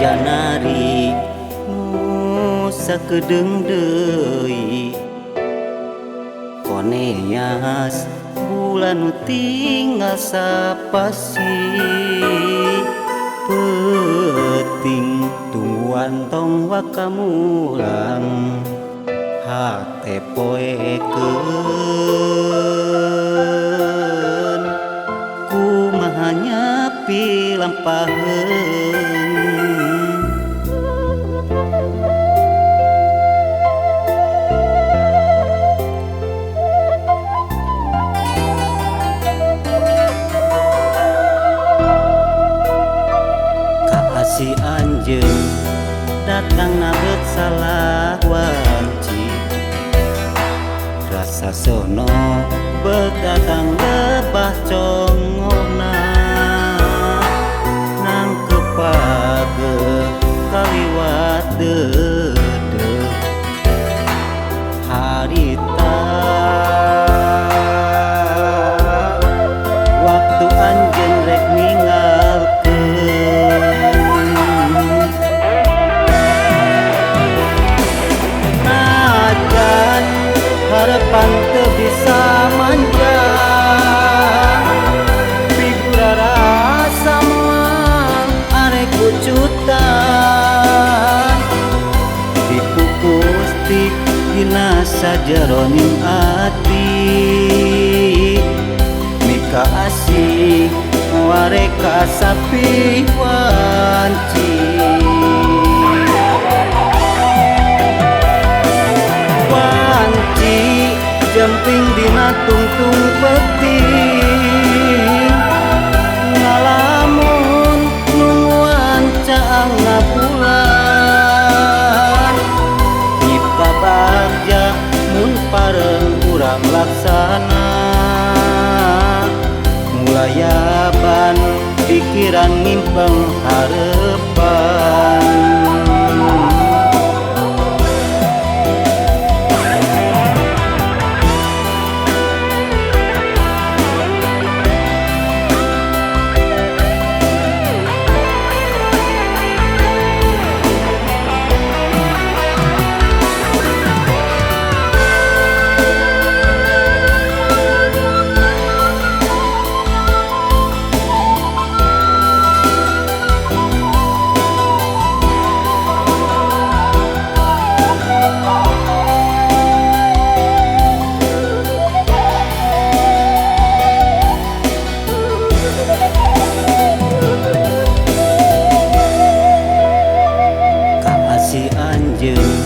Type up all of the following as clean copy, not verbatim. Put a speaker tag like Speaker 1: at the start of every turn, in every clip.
Speaker 1: Janari nu sakedeung deui koneas bulan nu tinggal sapasi peuting tungguan tong waka mulang hate poekeun kumaha nyapi lampaheun. Si anjeun datang nabet salah wanci rasa sono bedatang lebah congona nang kepage kaliwat dede harita waktu anjeun rek ninggalkeun. Harapan teu bisa manja figura rasa moal arek kucutan dipupus ti dina sajeroning ati mika asih wareka sapi wanci. Jemping dina tungtung peuting ngalamun nungguan caang ngabulan nyipta bagja mun pareng urang laksana mulayaban pikiran ngimpeng harepan. Si anjeun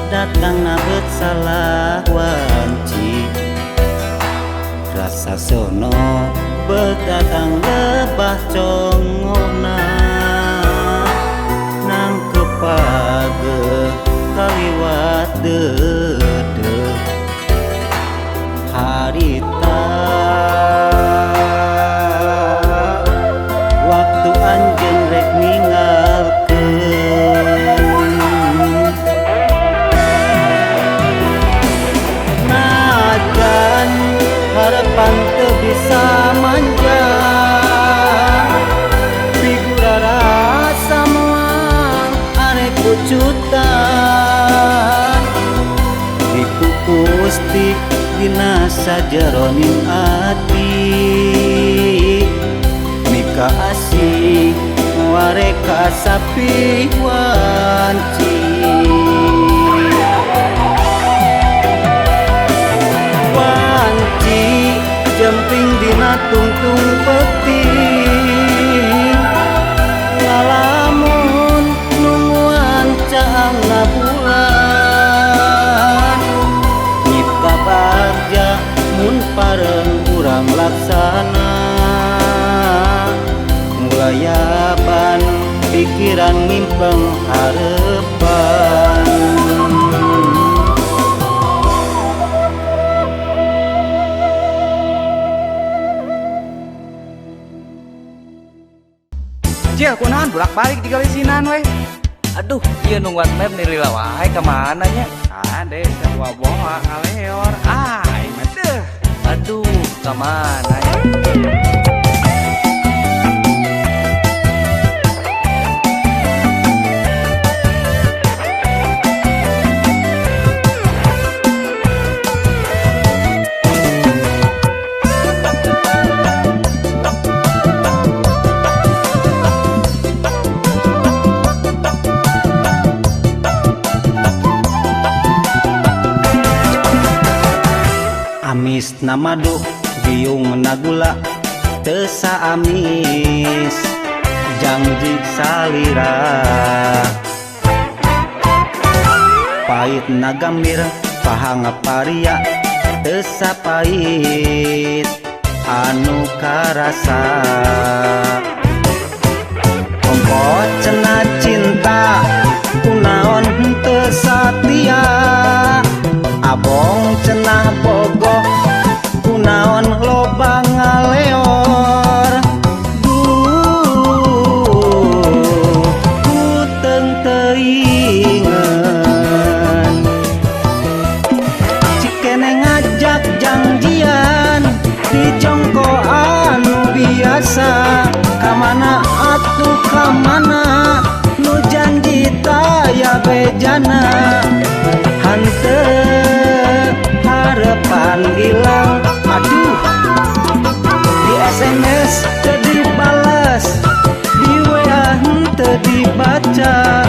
Speaker 1: datang nabet salah wanci rasa sono bedatang lebah congona nang kepage kaliwat dede harita waktu anjeun rek ninggalkeun. Harapan teu bisa manja figura rasa moal arek kucutan dipupus ti dina sajeroning ati mika asih wareka sapi wanci. Jemping dina tungtung peuting ngalamun nungguan caang ngabulan nyipta bagja mun pareng urang laksana mulayaban pikiran ngimpeng harepan.
Speaker 2: Jil, kunaon bolak-balik digalisinan weh.
Speaker 3: Aduh, ieu nungguan map nih lila wae ka mana nya?
Speaker 2: Ade, sarua boa ngaleor. Ah, aing mah deuh.
Speaker 3: Aduh, ka mana ya?
Speaker 1: Amis na madu biung na gula teu saamis janji salira. Pahit na gambir pahang paria teu sapahit anu karasa. Ongko cenah cinta kunaon henteu satia, abong cenah bogoh kunaon loba ngaleor. Duh ku teuingeun cikene ngajak janjian di jongko anu biasa. Kamana atuh kamana nu janji taya bejana, hanteu harepan ilang. Aduh di SMS teu dibales, di WA henteu dibaca,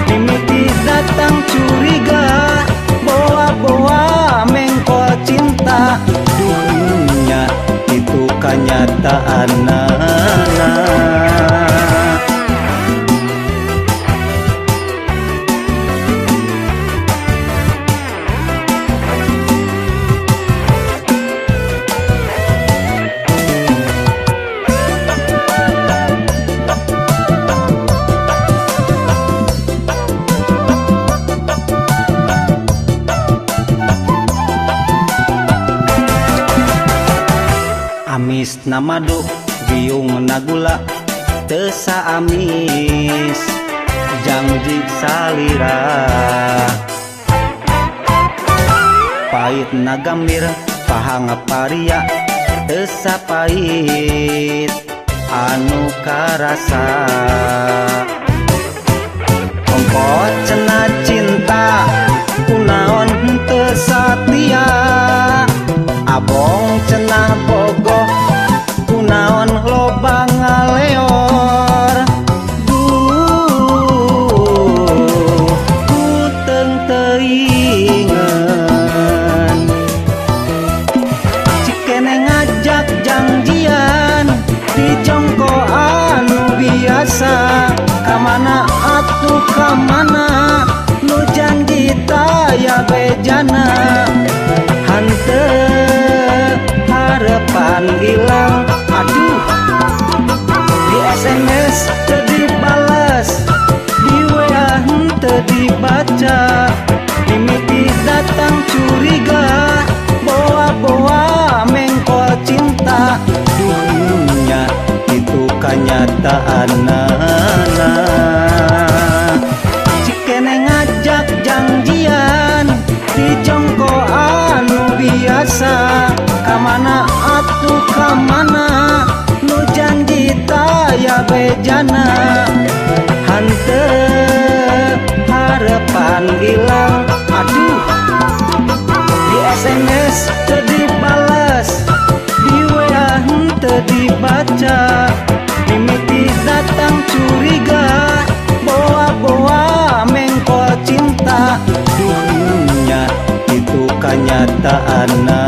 Speaker 1: mimiti datang curiga boa-boa mengkol cinta. Dunia itu kanyataanana. Amis na madu biung na gula teu saamis janji salira. Pahit na gambir pahang paria teu sapahit anu karasa. Ongko cenah cinta kunaon henteu satia, abong cenah bogoh kunaon loba ngaleor. Duh ku teuingeun cikene ngajak janjian di jongko anu biasa. Kamana atuh kamana nu janji taya bejana, hanteu harepan ilang. Aduh di SMS teu dibales, di WA henteu dibaca, mimiti datang curiga boa-boa mengkol cinta. Dunia itu kanyataanana. Cikene ngajak janjian di jongko anu biasa. Kamana atuh kamana nu janji taya bejana, hanteu harepan ilang. Aduh di SMS teu dibales, di WA henteu dibaca, mimiti datang curiga boa-boa mengkol cinta. Dunia itu kanyataanana.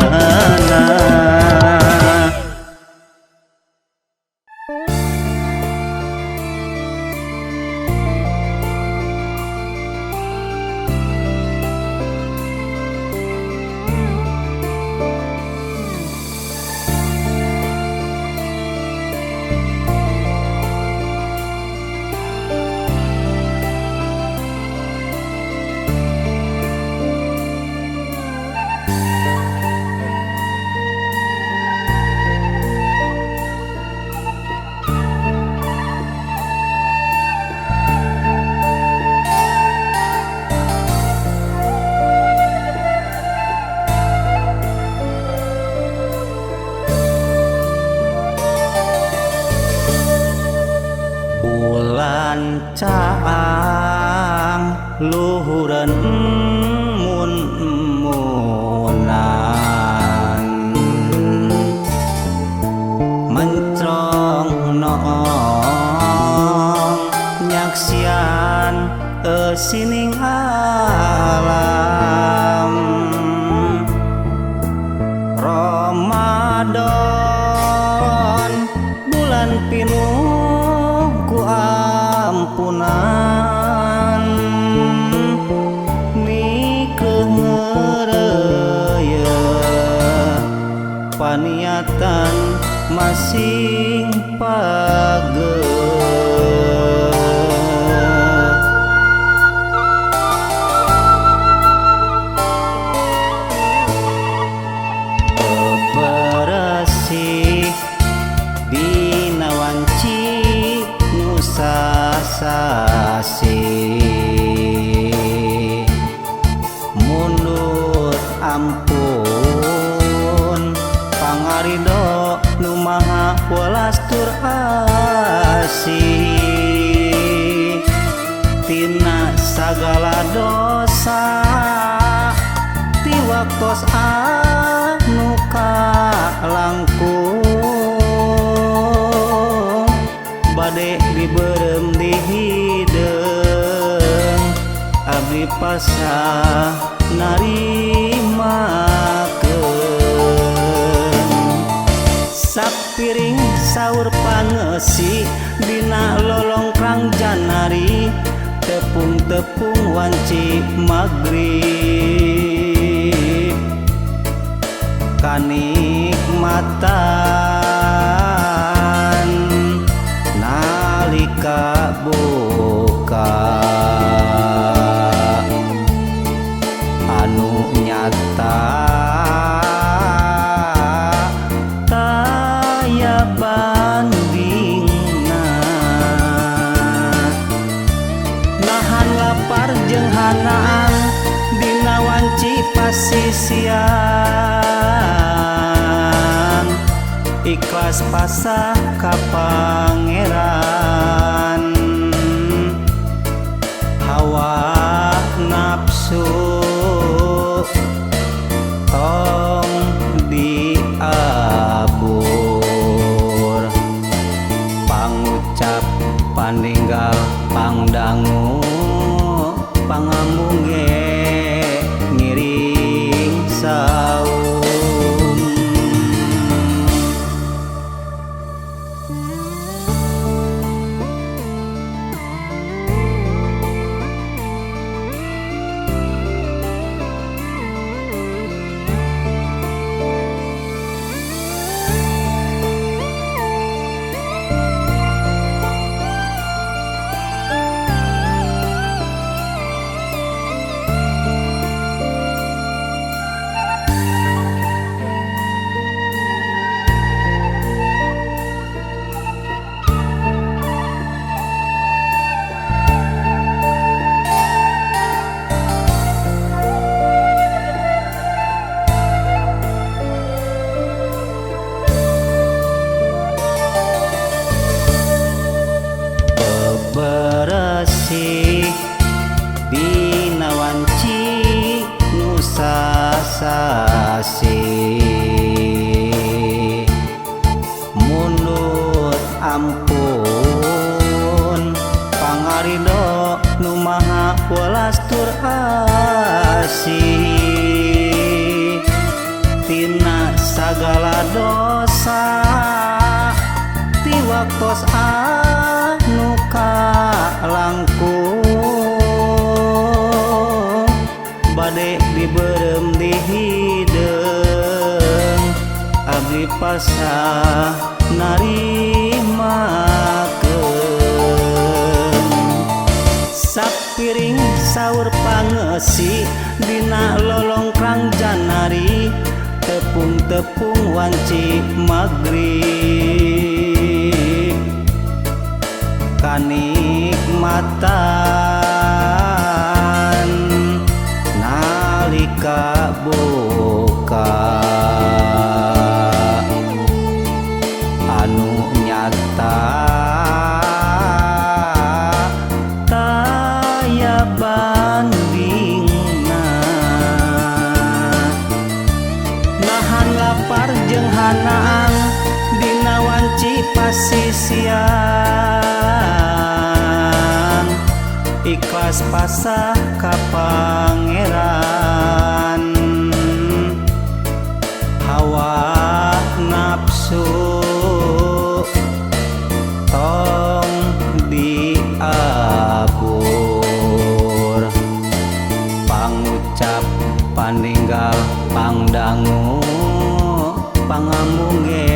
Speaker 1: Bulan caang luhureun mun-munan, mencrong noong nyaksian sining alam. ngampunan nikeuh ngeureuyeuh paniatan masing pageuh. Beresih dina wanci nu sasasih, mundur ampun pangarido nu maha welas tur asih. Tina sagala dosa ti waktos anu kalangkung bade dibeureum di hideung abdi pasrah narimakeun. Sapiring saur pangeusi dina lolongkrang janari tepung-tepung wanci magrib kanikmatan nalika buka anu nyata taya bandingna. Nahan lapar jeung hanaan dina wanci pasisian ikhlas pasah ka pangeran. Hawa nafsu tong diabur pangucap paninggal pangdangu pangambung ge ngiring saum. Beresih dina wanci nu sasasih, mundur ampun pangarido nu maha welas tur asih. Tina sagala dosa ti waktos anu kalangkung bade dibeureum di hideung abdi pasrah narimakeun. Sapiring saur pangeusi dina lolongkrang janari tepung-tepung wanci magrib kanikmatan nalika buka anu nyata taya bandingna. Nahan lapar jeung hanaan dina wanci pasisian ikhlas pasah ka pangeran. Hawa nafsu tong diabur. Paninggal pangdangu pangambung ge.